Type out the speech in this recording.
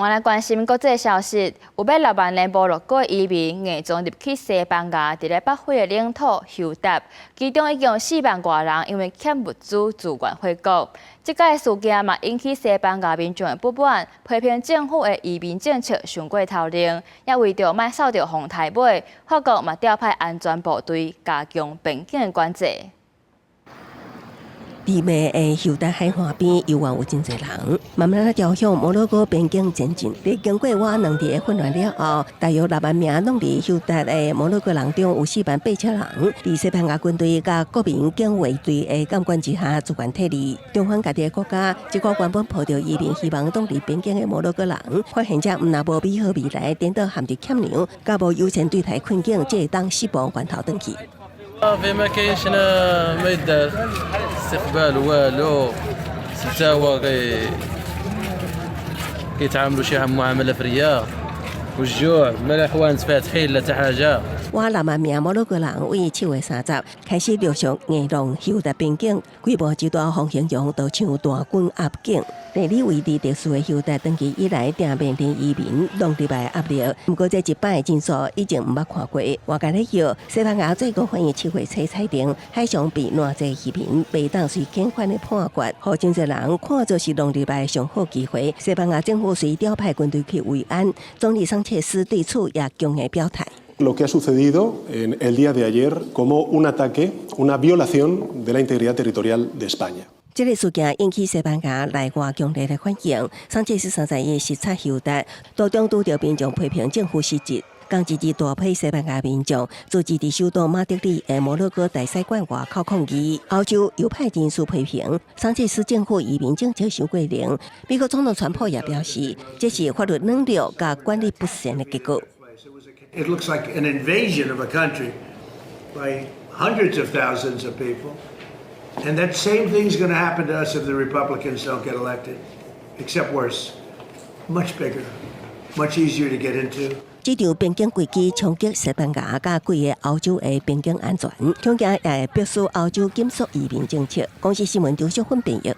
我來關心國際消息，有欲6萬个摩洛哥移民硬裝入去西班牙，佇咧北非的領土休達，其中已經有4萬外人因為欠物資自願回國。這擺事件嘛引起西班牙民眾的不滿，批評政府的移民政策傷過頭冷，也為著莫掃著風颱尾，法國嘛調派安全部隊加強邊境的管制。美麗的休達海岸邊，猶原有真濟人，慢慢仔朝向摩洛哥邊境前進。佇經過倚兩日的混亂了後，大約6萬名攏佇休達的摩洛哥人中有4萬8千人，佇西班牙軍隊佮國民警衛隊的監管之下，自願撤離。中反家己的國家，這個原本抱著移民希望擋佇邊境的摩洛哥人，發現這毋但無美好未來，顛倒陷佇欠糧，佮無優先對待困境，這會當失望翻頭轉去。 صافي ما كاينش ما يدار استقبال والو حتى هو كيتعاملوا شي معامله فريه والجوع ما لا حوانت فاتحين لا حتى حاجه. 倚6萬名摩洛哥人為7月30開始陸續硬浪休達邊境，規模之大，予形容就像大軍壓境。地理位置特殊的休達，長期以來定面臨移民浪入來的壓力。毋過這一擺人數已經毋捌看過。外界咧叫西班牙最高法院7月初裁定海上避難者移民袂當隨遣返的判決，予真濟人看做是浪入來的上好機會。西班牙政府遂調派軍隊去維安，總理桑切斯對此也強硬表態。 Lo que ha sucedido en el día de ayer como un ataque, una violación de la integridad territorial de España. 這个事件引起西班牙內外強烈的反應。桑切斯31視察休達，途中拄著民眾批評政府失職。仝一日大批西班牙民眾聚集佇首都馬德里的摩洛哥大使館外口抗議。歐洲右派人士批評桑切斯政府移民政策傷過冷。美國總統川普也表示，這是法律軟弱佮管理不善的結果。 It looks like an invasion of a country by hundreds of thousands of people. And that same thing's going to happen to us if the Republicans don't get elected, except worse, much bigger, much easier to get into. 這場邊境危機衝擊西班牙佮規个歐洲的邊境安全，恐驚也會迫使歐洲緊縮移民政策。公視新聞張淑芬編譯。